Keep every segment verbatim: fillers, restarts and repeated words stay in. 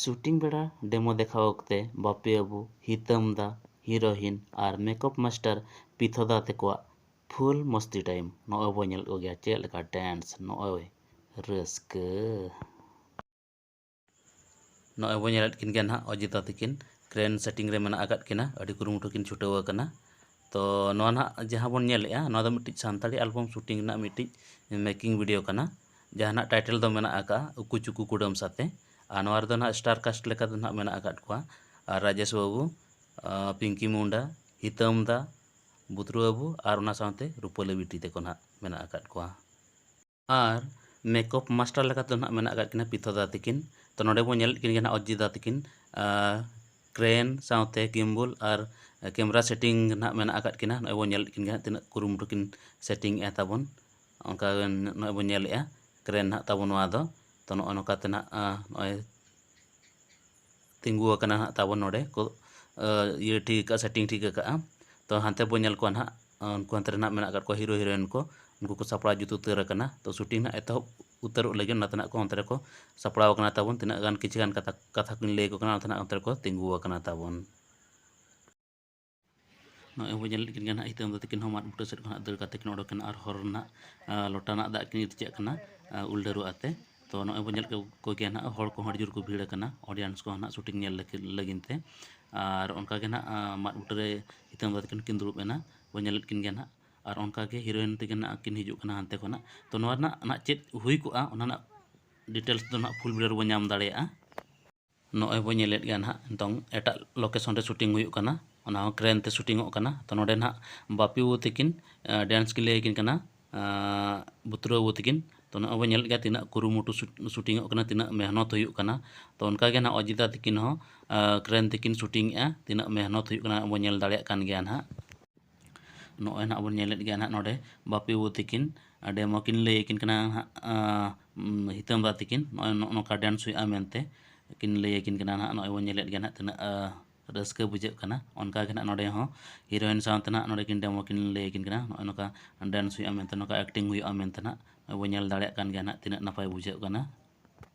Shooting ᱵᱮᱲᱟ demo ᱫᱮᱠᱷᱟᱣ ᱚᱠᱛᱮ ᱵᱟᱯᱤ ᱵᱟᱹᱵᱩ, ᱦᱤᱛᱟᱹᱢ ᱫᱟ, ᱦᱤᱨᱳᱭᱤᱱ ᱟᱨ ᱢᱮᱠᱟᱯ ᱢᱟᱥᱴᱟᱨ ᱯᱤᱛᱷᱚᱫᱟ ᱛᱟᱠᱚᱣᱟᱜ ᱯᱷᱩᱞ ᱢᱚᱥᱛᱤ ᱴᱟᱭᱤᱢ ᱱᱚᱜᱼᱚᱭ ᱵᱚᱱ ᱧᱮᱞᱮᱫ ᱠᱚᱜᱮᱭᱟ ᱪᱮᱫ ᱞᱮᱠᱟ ᱰᱮᱱᱥ, ᱱᱚᱜᱼᱚᱭ ᱨᱟᱹᱥᱠᱟᱹ᱾ ᱱᱚᱜᱼᱚᱭ ᱵᱚᱱ ᱧᱮᱞᱮᱫ ᱠᱤᱱ ᱜᱮᱭᱟ ᱱᱟᱦᱟᱜ ᱚᱡᱤᱛᱟ ᱛᱟᱹᱠᱤᱱ ᱠᱨᱮᱱ ᱥᱮᱴᱤᱝ ᱨᱮ ᱢᱮᱱᱟᱜ ᱟᱠᱟᱫ ᱠᱤᱱᱟ, ᱟᱹᱰᱤ ᱠᱩᱨᱩᱢᱩᱴᱩ ᱠᱤᱱ ᱪᱷᱩᱴᱟᱹᱣ ᱟᱠᱟᱱᱟ᱾ ᱛᱚ ᱱᱚᱣᱟ ᱱᱟᱦᱟᱜ ᱡᱟᱦᱟᱸ ᱵᱚᱱ ᱧᱮᱞᱮᱫᱼᱟ, ᱱᱚᱣᱟ ᱫᱚ ᱢᱤᱫᱴᱤᱡ ᱥᱟᱱᱛᱟᱲᱤ ᱟᱞᱵᱟᱢ ᱥᱩᱴᱤᱝ ᱨᱮᱱᱟᱜ ᱢᱤᱫᱴᱤᱡ ᱢᱮᱠᱤᱝ ᱵᱷᱤᱰᱤᱭᱳ ᱠᱟᱱᱟ, ᱡᱟᱦᱟᱸ ᱱᱟᱦᱟᱜ ᱴᱟᱭᱴᱮᱞ ᱫᱚ ᱢᱮᱱᱟᱜ ᱟᱠᱟᱫᱼᱟ ᱩᱠᱩ ᱪᱩᱠᱩ ᱠᱩᱰᱟᱹᱢ ᱥᱟᱛᱮ᱾ ᱟᱨ ᱱᱚᱣᱟ ᱨᱮᱫᱚ ᱱᱟᱦᱟᱜ ᱥᱴᱟᱨ ᱠᱟᱥᱴ ᱞᱮᱠᱟ ᱫᱚ ᱱᱟᱦᱟᱜ ᱢᱮᱱᱟᱜ ᱟᱠᱟᱫ ᱠᱚᱣᱟ ᱟᱨ ᱨᱟᱡᱮᱥ ᱵᱟᱹᱵᱩ, ᱟᱨ ᱯᱤᱝᱠᱤ ᱢᱩᱱᱰᱟ, ᱦᱤᱛᱟᱹᱢ ᱫᱟ, ᱵᱩᱛᱨᱩ ᱵᱟᱹᱵᱩ ᱟᱨ ᱚᱱᱟ ᱥᱟᱶᱛᱮ ᱨᱩᱯᱟᱹᱞᱤ ᱵᱤᱴᱤ ᱛᱟᱠᱚ ᱱᱟᱦᱟᱜ ᱢᱮᱱᱟᱜ ᱟᱠᱟᱫ ᱠᱚᱣᱟ᱾ ᱟᱨ ᱢᱮᱠᱟᱯ ᱢᱟᱥᱴᱟᱨ ᱞᱮᱠᱟᱛᱮ ᱱᱟᱦᱟᱜ ᱢᱮᱱᱟᱜ ᱟᱠᱟᱫ ᱠᱤᱱᱟ ᱯᱤᱛᱷᱚᱫᱟ ᱛᱟᱹᱠᱤᱱ᱾ ᱛᱚ ᱱᱚᱰᱮ ᱵᱚᱱ ᱧᱮᱞᱮᱫ ᱠᱤᱱ ᱜᱮᱭᱟ ᱱᱟᱦᱟᱜ ᱚᱡᱤᱛᱟ ᱛᱟᱹᱠᱤᱱ, ᱟᱨ ᱠᱨᱮᱱ ᱥᱟᱶᱛᱮ ᱜᱤᱢᱵᱚᱞ ᱟᱨ ᱠᱮᱢᱮᱨᱟ ᱥᱮᱴᱤᱝ ᱱᱟᱦᱟᱜ ᱢᱮᱱᱟᱜ ᱟᱠᱟᱫ ᱠᱤᱱᱟ᱾ ᱱᱚᱜᱼᱚᱭ ᱵᱚᱱ ᱧᱮᱞᱮᱫ ᱠᱤᱱ ᱜᱮᱭᱟ ᱦᱟᱸᱜ ᱛᱤᱱᱟᱹᱜ ᱠᱩᱨᱩᱢᱩᱴᱩ ᱠᱤᱱ ᱥᱮᱴᱤᱝ ᱮᱫᱼᱟ ᱛᱟᱵᱚᱱ᱾ ᱚᱱᱠᱟ ᱜᱮ ᱱᱚᱜᱼᱚᱭ ᱵᱚᱱ ᱧᱮᱞᱮᱫᱼᱟ ᱠᱨᱮᱱ ᱱᱟᱦᱟᱜ ᱛᱟᱵᱚᱱ ᱱᱚᱣᱟ ᱫᱚ᱾ ᱛᱚ ᱱᱚᱜᱼᱚᱭ ᱱᱚᱝᱠᱟ ᱛᱮ ᱱᱟᱦᱟᱜ, ᱟᱸ, ᱱᱚᱜᱼᱚᱭ ᱛᱤᱸᱜᱩ ᱟᱠᱟᱱᱟ ᱱᱟᱦᱟᱜ ᱛᱟᱵᱚᱱ ᱱᱚᱰᱮ ᱠᱚ, ᱟᱸ, ᱤᱭᱟᱹ ᱴᱷᱤᱠ ᱟᱠᱟᱫᱼᱟ, ᱥᱮᱴᱤᱝ ᱴᱷᱤᱠ ᱟᱠᱟᱫᱼᱟ᱾ ᱛᱚ ᱦᱟᱱᱛᱮ ᱵᱚᱱ ᱧᱮᱞ ᱠᱚᱣᱟ ᱱᱟᱦᱟᱜ, ᱟᱸ, ᱩᱱᱠᱩ ᱦᱟᱱᱛᱮ ᱨᱮ ᱱᱟᱦᱟᱜ ᱢᱮᱱᱟᱜ ᱟᱠᱟᱫ ᱠᱚᱣᱟ ᱦᱤᱨᱳ ᱦᱤᱨᱳᱭᱤᱱ ᱠᱚ, ᱩᱱᱠᱩ ᱠᱚ ᱥᱟᱯᱲᱟᱣ ᱡᱩᱛ ᱩᱛᱟᱹᱨ ᱟᱠᱟᱱᱟ᱾ ᱛᱚ ᱥᱩᱴᱤᱝ ᱱᱟᱦᱟᱜ ᱮᱛᱚᱦᱚᱵ ᱩᱛᱟᱹᱨᱚᱜ ᱞᱟᱹᱜᱤᱫ ᱚᱱᱟᱛᱮ ᱱᱟᱦᱟᱜ ᱠᱚ ᱚᱱᱛᱮ ᱨᱮᱠᱚ ᱥᱟᱯᱲᱟᱣ ᱟᱠᱟᱱᱟ ᱛᱟᱵᱚᱱ᱾ ᱛᱤᱱᱟᱹᱜ ᱜᱟᱱ ᱠᱤᱪᱷᱩ ᱜᱟᱱ ᱠᱟᱛᱷᱟ, ᱠᱟᱛᱷᱟ ᱠᱚᱧ ᱞᱟᱹᱭ ᱟᱠᱚ ᱠᱟᱱᱟ, ᱚᱱᱛᱮ ᱱᱟᱦᱟᱜ ᱚᱱᱛᱮ ᱨᱮᱠᱚ ᱛᱤᱸᱜᱩ ᱟᱠᱟᱱᱟ ᱛᱟᱵᱚᱱ᱾ ᱱᱚᱜᱼᱚᱭ ᱵᱚᱱ ᱧᱮᱞᱮᱫ ᱠᱤᱱ ᱜᱮᱭᱟ ᱱᱟᱦᱟᱜ ᱦᱤᱛᱟᱹᱢ ᱫᱟ ᱛᱟᱹᱠᱤᱱ ᱦᱚᱸ ᱢᱟᱫ ᱵᱩᱴᱟᱹ ᱥᱮᱫ ᱠᱷᱚᱱᱟᱜ ᱫᱟᱹᱲ ᱠᱟᱛᱮ ᱠᱤᱱ ᱚᱰᱚᱠ ᱮᱱᱟ ᱟᱨ ᱦᱚᱨ ᱨᱮᱱᱟᱜ, ᱟᱸ, ᱞᱚᱴᱟ ᱨᱮᱱᱟᱜ ᱫᱟᱜ ᱠᱤᱱ ᱤᱨᱪᱤᱭᱟᱜ ᱠᱟᱱᱟ, ᱟᱸ, ᱩᱞ ᱰᱟᱹᱨᱣᱟᱜ ᱟᱛᱮ᱾ ᱛᱚ ᱱᱚᱜᱼᱚᱭ ᱵᱚᱱ ᱧᱮᱞ ᱠᱚ ᱜᱮᱭᱟ ᱱᱟᱦᱟᱜ ᱦᱚᱲ ᱠᱚᱦᱚᱸ ᱟᱹᱰᱤ ᱡᱳᱨ ᱠᱚ ᱵᱷᱤᱲ ᱟᱠᱟᱱᱟ, ᱚᱰᱤᱭᱮᱱᱥ ᱠᱚᱦᱚᱸ ᱱᱟᱦᱟᱜ ᱥᱩᱴᱤᱝ ᱧᱮᱞ ᱞᱟᱹᱜᱤᱫ, ᱞᱟᱹᱜᱤᱫ ᱛᱮ᱾ ᱟᱨ ᱚᱱᱠᱟ ᱜᱮ ᱱᱟᱦᱟᱜ, ᱟᱸ, ᱢᱟᱫ ᱵᱩᱴᱟᱹ ᱨᱮ ᱦᱤᱛᱟᱹᱢ ᱫᱟ ᱛᱟᱹᱠᱤᱱ ᱠᱤᱱ ᱫᱩᱲᱩᱵ ᱮᱱᱟ, ᱵᱚᱱ ᱧᱮᱞᱮᱫ ᱠᱤᱱ ᱜᱮᱭᱟ ᱱᱟᱦᱟᱜ᱾ ᱟᱨ ᱚᱱᱠᱟ ᱜᱮ ᱦᱤᱨᱳᱭᱤᱱ ᱛᱟᱹᱠᱤᱱ ᱱᱟᱦᱟᱜ ᱠᱤᱱ ᱦᱤᱡᱩᱜ ᱠᱟᱱᱟ ᱦᱟᱱᱛᱮ ᱠᱷᱚᱱᱟᱜ᱾ ᱛᱚ ᱱᱚᱣᱟ ᱨᱮᱱᱟᱜ ᱱᱟᱦᱟᱜ ᱪᱮᱫ ᱦᱩᱭ ᱠᱚᱜᱼᱟ, ᱚᱱᱟ ᱨᱮᱱᱟᱜ ᱰᱤᱴᱮᱞᱥ ᱫᱚ ᱱᱟᱦᱟᱜ ᱯᱷᱩᱞ ᱵᱷᱤᱰᱤᱭᱳ ᱨᱮᱵᱚᱱ ᱧᱟᱢ ᱫᱟᱲᱮᱭᱟᱜᱼᱟ᱾ ᱱᱚᱜᱼᱚᱭ ᱵᱚᱱ ᱧᱮᱞᱮᱫ ᱜᱮᱭᱟ ᱱᱟᱦᱟᱜ, ᱱᱤᱛᱚᱝ ᱮᱴᱟᱜ ᱞᱳᱠᱮᱥᱚᱱ ᱨᱮ ᱥᱩᱴᱤᱝ ᱦᱩᱭᱩᱜ ᱠᱟᱱᱟ, ᱚᱱᱟ ᱦᱚᱸ ᱠᱨᱮᱱ ᱛᱮ ᱥᱩᱴᱤᱝᱚᱜ ᱠᱟᱱᱟ᱾ ᱛᱚ ᱱᱚᱰᱮ ᱱᱟᱦᱟᱜ ᱵᱟᱯᱤ ᱵᱟᱹᱵᱩ ᱛᱟᱹᱠᱤᱱ, ᱟᱸ, ᱰᱮᱱᱥ ᱠᱤᱱ ᱞᱟᱹᱭ ᱟᱹᱠᱤᱱ ᱠᱟᱱᱟ, ᱟᱸ, ᱵᱩᱛᱨᱟᱹ ᱵᱟᱹᱵᱩ ᱛᱟᱹᱠᱤᱱ᱾ ᱛᱚ ᱱᱚᱜᱼᱚᱭ ᱵᱚᱱ ᱧᱮᱞᱮᱫ ᱜᱮᱭᱟ ᱛᱤᱱᱟᱹᱜ ᱠᱩᱨᱩᱢᱩᱴᱩ ᱥᱩᱴ-, ᱥᱩᱴᱤᱝᱚᱜ ᱠᱟᱱᱟ, ᱛᱤᱱᱟᱹᱜ ᱢᱮᱦᱱᱚᱛ ᱦᱩᱭᱩᱜ ᱠᱟᱱᱟ᱾ ᱛᱚ ᱚᱱᱠᱟ ᱜᱮ ᱱᱟᱦᱟᱜ ᱚᱡᱤᱛᱟ ᱛᱟᱹᱠᱤᱱ ᱦᱚᱸ, ᱟᱸ, ᱠᱨᱮᱱ ᱛᱮᱠᱤᱱ ᱥᱩᱴᱤᱝᱮᱜᱼᱟ, ᱛᱤᱱᱟᱹᱜ ᱢᱮᱦᱱᱚᱛ ᱦᱩᱭᱩᱜ ᱠᱟᱱᱟ ᱵᱚᱱ ᱧᱮᱞ ᱫᱟᱲᱮᱭᱟᱜ ᱠᱟᱱ ᱜᱮᱭᱟ ᱱᱟᱦᱟᱜ᱾ ᱱᱚᱜᱼᱚᱭ ᱱᱟᱦᱟᱜ ᱵᱚᱱ ᱧᱮᱞᱮᱫ ᱜᱮᱭᱟ ᱱᱟᱦᱟᱜ ᱱᱚᱰᱮ ᱵᱟᱯᱤ ᱵᱟᱹᱵᱩ ᱛᱟᱹᱠᱤᱱ, ᱟᱸ, ᱰᱮᱢᱳ ᱠᱤᱱ ᱞᱟᱹᱭ ᱟᱹᱠᱤᱱ ᱠᱟᱱᱟ ᱱᱟᱦᱟᱜ, ᱟᱸ, ᱩᱢ, ᱦᱤᱛᱟᱹᱢ ᱫᱟ ᱛᱟᱹᱠᱤᱱ, ᱱᱚᱜᱼᱚᱭ ᱱᱚᱜᱼᱚ ᱱᱚᱝᱠᱟ ᱰᱮᱱᱥ ᱦᱩᱭᱩᱜᱼᱟ ᱢᱮᱱᱛᱮ ᱠᱤᱱ ᱞᱟᱹᱭ ᱟᱹᱠᱤᱱ ᱠᱟᱱᱟ ᱱᱟᱦᱟᱜ᱾ ᱱᱚᱜᱼᱚᱭ ᱵᱚᱱ ᱧᱮᱞᱮᱫ ᱜᱮᱭᱟ ᱱᱟᱦᱟᱜ ᱛᱤᱱᱟᱹᱜ, ᱟᱸ, ᱨᱟᱹᱥᱠᱟᱹ ᱵᱩᱡᱷᱟᱹᱜ ᱠᱟᱱᱟ᱾ ᱚᱱᱠᱟ ᱜᱮ ᱱᱟᱦᱟᱜ ᱱᱚᱰᱮ ᱦᱚᱸ ᱦᱤᱨᱳᱭᱤᱱ ᱥᱟᱶᱛᱮ ᱱᱟᱦᱟᱜ ᱱᱚᱰᱮ ᱠᱤᱱ ᱰᱮᱢᱳ ᱠᱤᱱ ᱞᱟᱹᱭ ᱟᱹᱠᱤᱱ ᱠᱟᱱᱟ, ᱱᱚᱜᱼᱚᱭ ᱱᱚᱝᱠᱟ ᱰᱮᱱᱥ ᱦᱩᱭᱩᱜᱼᱟ ᱢᱮᱱᱛᱮ, ᱱᱚᱝᱠᱟ ᱮᱠᱴᱤᱝ ᱦᱩᱭᱩᱜᱼᱟ ᱢᱮᱱᱛᱮ ᱱᱟᱦᱟᱜ᱾ ᱱᱚᱜᱼᱚᱭ ᱵᱚᱱ ᱧᱮᱞ ᱫᱟᱲᱮᱭᱟᱜ ᱠᱟᱱ ᱜᱮᱭᱟ ᱱᱟᱦᱟᱜ ᱛᱤᱱᱟᱹᱜ ᱱᱟᱯᱟᱭ ᱵᱩᱡᱷᱟᱹᱜ ᱠᱟᱱᱟ᱾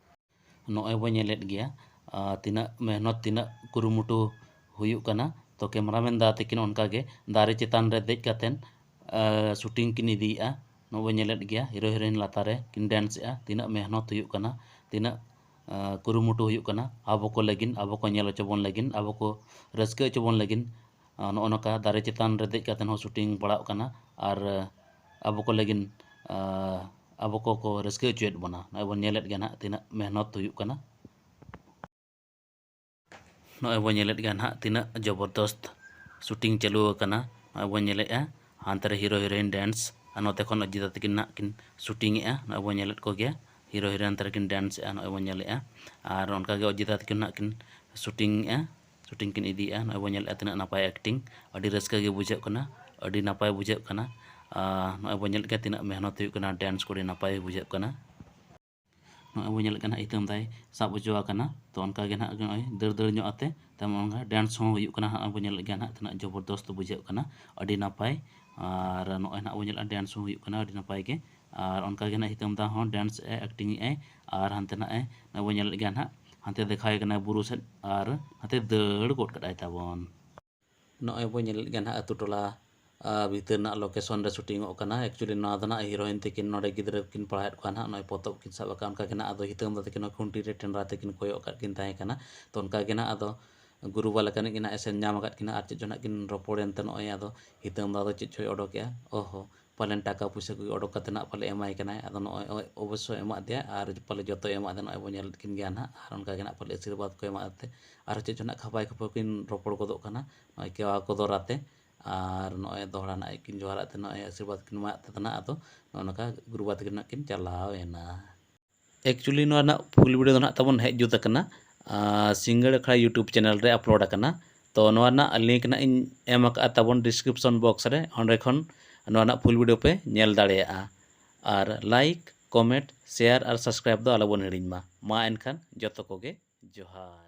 ᱱᱚᱜᱼᱚᱭ ᱵᱚᱱ ᱧᱮᱞᱮᱫ ᱜᱮᱭᱟ, ᱟᱨ ᱛᱤᱱᱟᱹᱜ ᱢᱮᱦᱱᱚᱛ, ᱛᱤᱱᱟᱹᱜ ᱠᱩᱨᱩᱢᱩᱴᱩ ᱦᱩᱭᱩᱜ ᱠᱟᱱᱟ᱾ ᱛᱚ ᱠᱮᱢᱨᱟᱢᱮᱱ ᱫᱟ ᱛᱟᱹᱠᱤᱱ ᱚᱱᱠᱟᱜᱮ ᱫᱟᱨᱮ ᱪᱮᱛᱟᱱ ᱨᱮ ᱫᱮᱡ ᱠᱟᱛᱮᱫ ᱥᱩᱴᱤᱝ ᱠᱤᱱ ᱤᱫᱤᱭᱮᱫᱼᱟ᱾ ᱱᱚᱜᱼᱚᱭ ᱵᱚᱱ ᱧᱮᱞᱮᱫ ᱜᱮᱭᱟ, ᱦᱤᱨᱳ ᱦᱤᱨᱳᱭᱤᱱ ᱞᱟᱛᱟᱨ ᱨᱮ ᱠᱤᱱ ᱰᱮᱱᱥ ᱮᱫᱼᱟ᱾ ᱛᱤᱱᱟᱹᱜ ᱢᱮᱦᱱᱚᱛ ᱦᱩᱭᱩᱜ ᱠᱟᱱᱟ, ᱛᱤᱱᱟᱹᱜ ᱠᱩᱨᱩᱢᱩᱴᱩ ᱦᱩᱭᱩᱜ ᱠᱟᱱᱟ ᱟᱵᱚ ᱠᱚ ᱞᱟᱹᱜᱤᱫ, ᱟᱵᱚ ᱠᱚ ᱧᱮᱞ ᱦᱚᱪᱚ ᱵᱚᱱ ᱞᱟᱹᱜᱤᱫ, ᱟᱵᱚ ᱠᱚ ᱨᱟᱹᱥᱠᱟᱹ ᱦᱚᱪᱚ ᱵᱚᱱ ᱞᱟᱹᱜᱤᱫ᱾ ᱱᱚᱜᱼᱚ ᱱᱚᱝᱠᱟ ᱫᱟᱨᱮ ᱪᱮᱛᱟᱱ ᱨᱮ ᱫᱮᱡ ᱠᱟᱛᱮᱫ ᱦᱚᱸ ᱥᱩᱴᱤᱝ ᱯᱟᱲᱟᱜ ᱠᱟᱱᱟ ᱟᱨ ᱟᱵᱚ ᱠᱚ ᱞᱟᱹᱜᱤᱫ, ᱟᱵᱚ ᱠᱚᱠᱚ ᱨᱟᱹᱥᱠᱟᱹ ᱦᱚᱪᱚᱭᱮᱫ ᱵᱚᱱᱟ᱾ ᱱᱚᱜᱼᱚᱭ ᱵᱚᱱ ᱧᱮᱞᱮᱫ ᱜᱮᱭᱟ ᱱᱟᱦᱟᱜ ᱛᱤᱱᱟᱹᱜ ᱢᱮᱦᱱᱚᱛ ᱦᱩᱭᱩᱜ ᱠᱟᱱᱟ᱾ ᱱᱚᱜᱼᱚᱭ ᱵᱚᱱ ᱧᱮᱞᱮᱫ ᱜᱮᱭᱟ ᱱᱟᱦᱟᱜ ᱛᱤᱱᱟᱹᱜ ᱡᱚᱵᱚᱨᱫᱚᱥᱛ ᱥᱩᱴᱤᱝ ᱪᱟᱹᱞᱩ ᱟᱠᱟᱱᱟ᱾ ᱱᱚᱜᱼᱚᱭ ᱵᱚᱱ ᱧᱮᱞᱮᱫᱼᱟ ᱦᱟᱱᱛᱮ ᱨᱮ ᱦᱤᱨᱳ ᱦᱤᱨᱳᱭᱤᱱ ᱰᱮᱱᱥ, ᱟᱨ ᱱᱚᱛᱮ ᱠᱷᱚᱱ ᱚᱡᱤᱛᱟ ᱛᱟᱹᱠᱤᱱ ᱱᱟᱦᱟᱜ ᱠᱤᱱ ᱥᱩᱴᱤᱝ ᱮᱫᱼᱟ᱾ ᱱᱚᱜᱼᱚᱭ ᱵᱚᱱ ᱧᱮᱞᱮᱫ ᱠᱚᱜᱮᱭᱟ, ᱦᱤᱨᱳ ᱦᱤᱨᱳᱭᱤᱱ ᱦᱟᱱᱛᱮ ᱨᱮᱠᱤᱱ ᱰᱮᱱᱥ ᱮᱫᱼᱟ᱾ ᱱᱚᱜᱼᱚᱭ ᱵᱚᱱ ᱧᱮᱞᱮᱫᱼᱟ᱾ ᱟᱨ ᱚᱱᱠᱟᱜᱮ ᱚᱡᱤᱛᱟ ᱛᱟᱹᱠᱤᱱ ᱱᱟᱦᱟᱜ ᱠᱤᱱ ᱥᱩᱴᱤᱝ ᱮᱫᱼᱟ, ᱥᱩᱴᱤᱝ ᱠᱤᱱ ᱤᱫᱤᱭᱮᱫᱼᱟ᱾ ᱱᱚᱜᱼᱚᱭ ᱵᱚᱱ ᱧᱮᱞᱮᱫᱼᱟ ᱛᱤᱱᱟᱹᱜ ᱱᱟᱯᱟᱭ ᱮᱠᱴᱤᱝ, ᱟᱹᱰᱤ ᱨᱟᱹᱥᱠᱟᱹ ᱜᱮ ᱵᱩᱡᱷᱟᱹᱜ ᱠᱟᱱᱟ, ᱟᱹᱰᱤ ᱱᱟᱯᱟᱭ ᱵᱩᱡᱷᱟᱹᱜ ᱠᱟᱱᱟ᱾ ᱟᱨ ᱱᱚᱜᱼᱚᱭ ᱵᱚᱱ ᱧᱮᱞᱮᱫ ᱜᱮᱭᱟ ᱛᱤᱱᱟᱹᱜ ᱢᱮᱦᱱᱚᱛ ᱦᱩᱭᱩᱜ ᱠᱟᱱᱟ, ᱰᱮᱱᱥ ᱠᱚ ᱟᱹᱰᱤ ᱱᱟᱯᱟᱭ ᱵᱩᱡᱷᱟᱹᱜ ᱠᱟᱱᱟ᱾ ᱱᱚᱜᱼᱚᱭ ᱵᱚᱱ ᱧᱮᱞᱮᱫ ᱠᱟᱱᱟ ᱦᱤᱛᱟᱹᱢ ᱫᱟᱭ ᱥᱟᱵ ᱦᱚᱪᱚ ᱟᱠᱟᱱᱟ᱾ ᱛᱚ ᱚᱱᱠᱟ ᱜᱮ ᱱᱟᱦᱟᱜ ᱱᱚᱜᱼᱚᱭ ᱫᱟᱹᱲ ᱫᱟᱹᱲ ᱧᱚᱜ ᱟᱛᱮ ᱛᱟᱭᱚᱢ ᱚᱱᱠᱟ ᱰᱮᱱᱥ ᱦᱚᱸ ᱦᱩᱭᱩᱜ ᱠᱟᱱᱟ᱾ ᱦᱟᱸᱜ ᱵᱚᱱ ᱧᱮᱞᱮᱫ ᱜᱮᱭᱟ ᱱᱟᱦᱟᱜ ᱛᱤᱱᱟᱹᱜ ᱡᱚᱵᱚᱨᱫᱚᱥᱛ ᱵᱩᱡᱷᱟᱹᱜ ᱠᱟᱱᱟ, ᱟᱹᱰᱤ ᱱᱟᱯᱟᱭ᱾ ᱟᱨ ᱱᱚᱜᱼᱚᱭ ᱱᱟᱦᱟᱜ ᱵᱚᱱ ᱧᱮᱞᱮᱫᱼᱟ ᱰᱮᱱᱥ ᱦᱚᱸ ᱦᱩᱭᱩᱜ ᱠᱟᱱᱟ ᱟᱹᱰᱤ ᱱᱟᱯᱟᱭ ᱜᱮ᱾ ᱟᱨ ᱚᱱᱠᱟ ᱜᱮ ᱱᱟᱦᱟᱜ ᱦᱤᱛᱟᱹᱢ ᱫᱟ ᱦᱚᱸ ᱰᱮᱱᱥ ᱮ ᱮᱠᱴᱤᱝ ᱮᱫ ᱟᱭ᱾ ᱟᱨ ᱦᱟᱱᱛᱮ ᱱᱟᱦᱟᱜ ᱮ, ᱱᱚᱜᱼᱚᱭ ᱵᱚᱱ ᱧᱮᱞᱮᱫ ᱜᱮᱭᱟ ᱱᱟᱦᱟᱜ ᱦᱟᱱᱛᱮ ᱫᱮᱠᱷᱟᱣ ᱮ ᱠᱟᱱᱟᱭ ᱵᱩᱨᱩ ᱥᱮᱫ ᱟᱨ ᱦᱟᱱᱛᱮ ᱫᱟᱹᱲ ᱜᱚᱫ ᱠᱟᱜᱼᱟᱭ ᱛᱟᱵᱚᱱ᱾ ᱱᱚᱜᱼᱚᱭ ᱵᱚᱱ ᱧᱮᱞᱮᱫ ᱜᱮᱭᱟ ᱱᱟᱦᱟᱜ ᱟᱹᱛᱩ ᱴᱚᱞᱟ ᱟᱨ ᱵᱷᱤᱛᱟᱹᱨ ᱨᱮᱱᱟᱜ ᱞᱳᱠᱮᱥᱚᱱ ᱨᱮ ᱥᱩᱴᱤᱝᱚᱜ ᱠᱟᱱᱟ᱾ ᱮᱠᱪᱩᱭᱮᱞᱤ ᱱᱚᱣᱟ ᱫᱚ ᱱᱟᱦᱟᱜ ᱦᱤᱨᱳᱭᱤᱱ ᱛᱟᱹᱠᱤᱱ ᱱᱚᱰᱮ ᱜᱤᱫᱽᱨᱟᱹ ᱠᱤᱱ ᱯᱟᱲᱦᱟᱣᱮᱫ ᱠᱚᱣᱟ ᱱᱟᱦᱟᱜ, ᱱᱚᱜᱼᱚᱭ ᱯᱚᱛᱚᱵ ᱠᱤᱱ ᱥᱟᱵ ᱟᱠᱟᱫ᱾ ᱚᱱᱠᱟ ᱜᱮ ᱱᱟᱦᱟᱜ ᱟᱫᱚ ᱦᱤᱛᱟᱹᱢ ᱫᱟ ᱛᱟᱹᱠᱤᱱ ᱦᱚᱸ ᱠᱷᱩᱱᱴᱤ ᱨᱮ ᱴᱮᱸᱰᱨᱟ ᱛᱮᱠᱤᱱ ᱠᱚᱭᱚᱜ ᱟᱠᱟᱫ ᱠᱤᱱ ᱛᱟᱦᱮᱸ ᱠᱟᱱᱟ᱾ ᱛᱚ ᱚᱱᱠᱟ ᱜᱮ ᱱᱟᱦᱟᱜ ᱟᱫᱚ ᱜᱩᱨᱩ ᱵᱟᱵᱟ ᱞᱮᱠᱟᱱᱤᱡ ᱜᱮ ᱱᱟᱦᱟᱜ ᱮ ᱥᱮᱱ ᱧᱟᱢ ᱟᱠᱟᱫ ᱠᱤᱱᱟ ᱟᱨ ᱪᱮᱫ ᱪᱚ ᱱᱟᱦᱟᱜ ᱠᱤᱱ ᱨᱚᱯᱚᱲᱮᱱ ᱛᱮ ᱱᱚᱜᱼᱚᱭ ᱟᱫᱚ ᱦᱤᱛᱟᱹᱢ ᱫᱟ ᱫᱚ ᱪᱮᱫ ᱪᱚᱭ ᱚᱰᱚᱠᱮᱜᱼᱟ᱾ ᱚᱦᱚ, ᱯᱟᱞᱮᱱ ᱴᱟᱠᱟ ᱯᱩᱭᱥᱟᱹ ᱠᱚᱜᱮ ᱚᱰᱚᱠ ᱠᱟᱛᱮ ᱱᱟᱦᱟᱜ ᱯᱟᱞᱮ ᱮᱢᱟᱭ ᱠᱟᱱᱟᱭ᱾ ᱟᱫᱚ ᱱᱚᱜᱼᱚᱭ ᱚᱵᱚᱥᱥᱳᱭ ᱮᱢᱟᱜ ᱫᱮᱭᱟ ᱟᱨ ᱯᱟᱞᱮ ᱡᱚᱛᱚᱭ ᱮᱢᱟᱜ ᱫᱮᱭᱟ᱾ ᱱᱚᱜᱼᱚᱭ ᱵᱚᱱ ᱧᱮᱞᱮᱫ ᱠᱤᱱ ᱜᱮᱭᱟ ᱱᱟᱦᱟᱜ᱾ ᱟᱨ ᱚᱱᱠᱟ ᱜᱮ ᱱᱟᱦᱟᱜ ᱯᱟᱞᱮ ᱟᱥᱤᱨᱵᱟᱫᱽ ᱠᱚ ᱮᱢᱟᱜ ᱛᱮ ᱟᱨ ᱪᱮᱫ ᱪᱚ ᱱᱟᱦᱟᱜ ᱠᱷᱟᱯᱟᱭ ᱠᱷᱟᱯᱟᱭ ᱠᱤᱱ ᱨᱚᱯᱚᱲ ᱜᱚᱫᱚᱜ ᱠᱟᱱᱟ ᱱᱚᱜᱼᱚᱭ ᱠᱮᱣᱟ ᱠᱚᱫᱚᱨ ᱟᱛᱮ᱾ ᱟᱨ ᱱᱚᱜᱼᱚᱭ ᱫᱚᱦᱲᱟ ᱱᱟᱜ ᱠᱤᱱ ᱡᱚᱦᱟᱨᱟᱜ ᱛᱮ ᱱᱚᱜᱼᱚᱭ ᱟᱥᱤᱨᱵᱟᱫᱽ ᱠᱤᱱ ᱮᱢᱟᱜ ᱛᱮ ᱱᱟᱜ ᱟᱫᱚ ᱱᱚᱜᱼᱚ ᱱᱚᱝᱠᱟ ᱜᱩᱨᱩ ᱵᱟᱵᱟ ᱛᱟᱹᱠᱤᱱ ᱱᱟᱜ ᱠᱤᱱ ᱪᱟᱞᱟᱣ ᱮᱱᱟ᱾ ᱮᱠᱪᱩᱭᱮᱞᱤ ᱱᱚᱣᱟ ᱨᱮᱱᱟᱜ ᱯᱷᱩᱞ ᱵᱷᱤᱰᱤᱭᱳ ᱫᱚ ᱱᱟᱜ ᱛᱟᱵᱚᱱ ᱦᱮᱡ ᱡᱩᱛ ᱟᱠᱟᱱᱟ ᱥᱤᱸᱜᱟᱹᱲ ᱟᱠᱷᱲᱟ ᱭᱩᱴᱩᱵᱽ ᱪᱮᱱᱮᱞ ᱨᱮ ᱟᱯᱞᱳᱰ ᱟᱠᱟᱱᱟ᱾ ᱛᱚ ᱱᱚᱣᱟ ᱨᱮᱱᱟᱜ ᱞᱤᱝᱠ ᱱᱟᱜ ᱤᱧ ᱮᱢ ᱟᱠᱟᱫᱼᱟ ᱛᱟᱵᱚᱱ ᱰᱤᱥᱠᱨᱤᱯᱥᱚᱱ ᱵᱚᱠᱥ ᱨᱮ, ᱚᱸᱰᱮ ᱠᱷᱚᱱ ᱱᱚᱣᱟ ᱨᱮᱱᱟᱜ ᱯᱷᱩᱞ ᱵᱷᱤᱰᱤᱭᱳ ᱯᱮ ᱧᱮᱞ ᱫᱟᱲᱮᱭᱟᱜᱼᱟ᱾ ᱟᱨ ᱞᱟᱭᱤᱠ, ᱠᱚᱢᱮᱱᱴ, ᱥᱮᱭᱟᱨ ᱟᱨ ᱥᱟᱵᱥᱠᱨᱟᱭᱤᱵ ᱫᱚ ᱟᱞᱚᱵᱚᱱ ᱦᱤᱲᱤᱧ ᱢᱟ᱾ ᱢᱟ ᱮᱱᱠᱷᱟᱱ ᱡᱚᱛᱚ ᱠᱚᱜᱮ ᱡᱚᱦᱟᱨ᱾